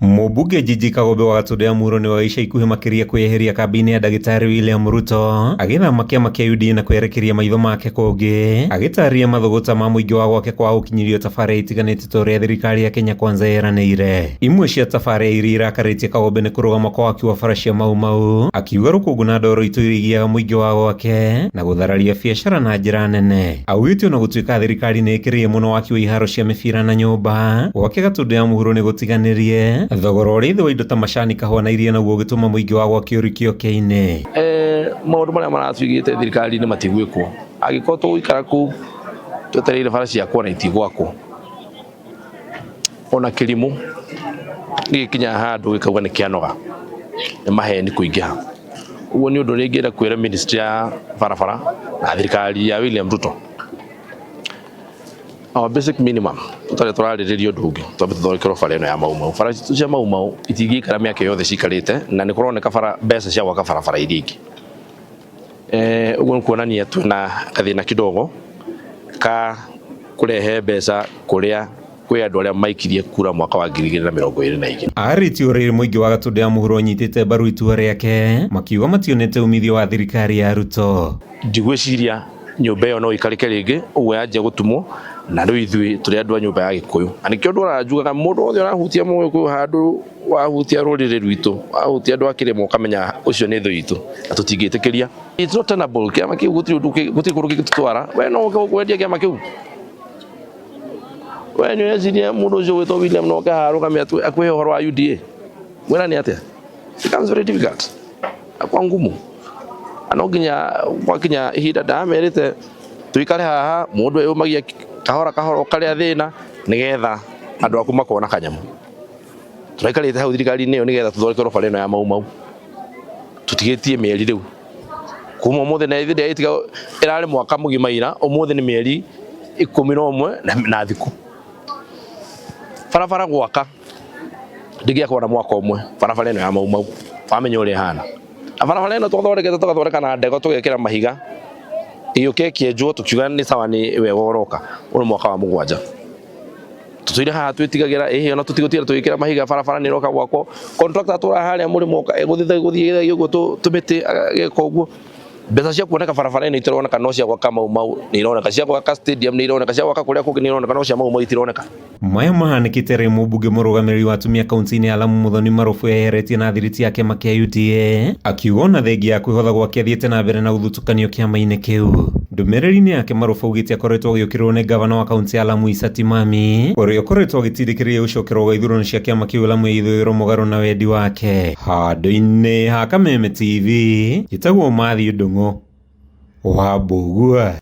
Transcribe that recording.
Mũmbunge Gigi Kagombe wa Gatũndũ ya Mũhuro nĩwe wa ica ikuhĩ makĩria kwĩyeheria kambĩ-inĩ ya ndagĩtarĩ William Ruto agĩthama kĩama kĩa UDA na kwerekeria maitho make kũngĩ, agĩtarĩria mathũgũta ma mũingĩ wa gwake kwaga gũkinyĩrio tabarĩra itiganĩte ta ũrĩa thirikari ya Kenya Kwanza yeranĩire. Imwe cia tabarĩra iria irakarĩtie Kagombe nĩ kũrũgama kwa waki wa bara cia Mau Mau, akiuga rũkũngũ na ndoro itũire igiaga mũingĩ wa gwake na gũthararia biacara na njĩra nene. Augĩte ona gũtuĩka thirikari nĩ ĩkĩrĩire mũno waki wa iharo cia mĩbira na nyũmba, gwake Gatũndũ ya Mũhuro nĩ gũtiganĩrie thogora ũrĩ thĩ wa indo ta macani, kahũa na iria naguo ũgĩtũma mũingĩ wa gwake ũrikio ũkĩa-inĩ. Maũndũ marĩa maratuigĩte thirikari-inĩ matigwĩkwo. Angĩkorwo tũgũikara kũu twetereire bara ciakwo na itigwakwo, ona kĩrimũ gĩgĩkinya handũ gĩkauga nĩ kĩanoga nĩ maheni kũingĩha. Ũguo nĩ ũndũ ũrĩa ingĩenda kwĩra ministry ya barabara na thirikari ya William Ruto, our basic minimum tũtarĩ tũrarĩrĩria ũndũ ũngĩ, twambe tũthondekerwo bara ĩno ya Mau Mau. Bara citũ cia Mau Mau itingĩikara mĩaka yothe cikarĩte na nĩ kũroneka bara mbeca cia gwaka barabara iria ingĩ. Ũguo nĩ kuonania twĩna gathĩna kidogo ka kũrehe mbeca kũrĩa kwĩ andũ arĩa maikirie kura mwaka wa 2022. Arĩtie o rĩrĩ mũingĩ wa Gatũndũ ya Mũhuro ũnyitĩte mbaru itua rĩake, makiuga mationete umithio wa thirikari ya Ruto. Ndigwĩciria nyũmba ĩyo no ĩikarĩke rĩngĩ, ũguo yanjia gũtumwo, na rĩu ithuĩ tũrĩ andũ a nyũmba ya Gĩkũyũ. Na nĩkĩo ndũraga njugaga mũndũ wothe ũrahutia mũgĩkũyũ handũ wahutia rũrĩrĩ rwitũ, wahutia andũ a kĩrĩma ũkamenya ũcio nĩ thũ itũ, na tũtingĩtĩkĩria. It's not tenable, kĩama kĩu gũtirĩ ũndũ gũtirĩ kũndũ kĩngĩtũtwara. We no ũke wendia kĩama kĩu? We nĩ ũreciria mũndũ ũcio ũgwĩtwo William no oke haha arũgame akũhe ũhoro wa UDA? Mwĩra nĩ atĩa? It becomes very difficult. Kwa ngumu. Na no nginya gwakinya ihinda ndamerĩte tuikare haha mũndũ eyũmagia kahora kahora ũkarĩa thĩna nĩgetha andũ aku makona kanyamũ. Tũraikarĩte hau thirikari-inĩ ĩyo nĩgetha tũthondekerwo bara ĩno ya Mau Mau. Tũtigĩtie mĩeri rĩu. Kuma ũmũthĩ na ithuĩ ndĩragĩtiga ĩrarĩ mwaka mũgima ira, ũmũthĩ nĩ mĩeri 11 na thikũ. Barabara gwaka ndĩngĩakwo na mwaka ũmwe, barabara ĩno ya Mau Mau wamenya ũrĩa ĩhana. Na barabara ĩno twathondekete tũgathondeka na ndego tũgekĩra mahiga, ĩgĩũka ĩkĩenjwo tũkiuga nĩ sawa nĩ wega ũroka, ũyũ nĩ mwaka wa mũgwanja. Tũtũire haha twĩtigagĩra ĩhĩ ona tũtigũtira tũgĩkĩra mahiga barabara nĩ ĩroka gwakwo. Contractor atũraga harĩa mũrĩmo egũthiĩ gũthiĩ ũguo tũmĩtĩ ageka ũguo. Mbeca cia kuoneka barabara ĩno itironeka no cia gwaka Mau Mau nĩ ironeka, cia gwaka stadium nĩ ironeka, cia gwaka kũrĩa kũngĩ nĩ ironeka no cia Mau Mau itironeka. Maya mahanĩkĩte rĩrĩa mũmbunge mũrũgamĩrĩri wa atumia kaunti-inĩ ya Lamu Muthoni Marufu eyeheretie na thiriti ya kĩama kĩa UDA akiuga ona thengia ya kwĩhotha gwake athiĩte na mbere na gũthutũkanio kĩama-inĩ kĩu. Ndũmĩrĩri-inĩ yake Marufu augĩte akoretwo agĩũkĩrĩrwo nĩ ngavana wa kaunti ya Lamu Issa Timami ũrĩa ũkoretwo agĩtindĩkĩrĩria gũcokerwo gwa ithurano cia kĩama kĩu Lamu ya ithũĩro mũgarũ na wendi wake. Handũ-inĩ ha Kameme TV, njĩtagwo Matthew Ndung'u wa Mbũgua.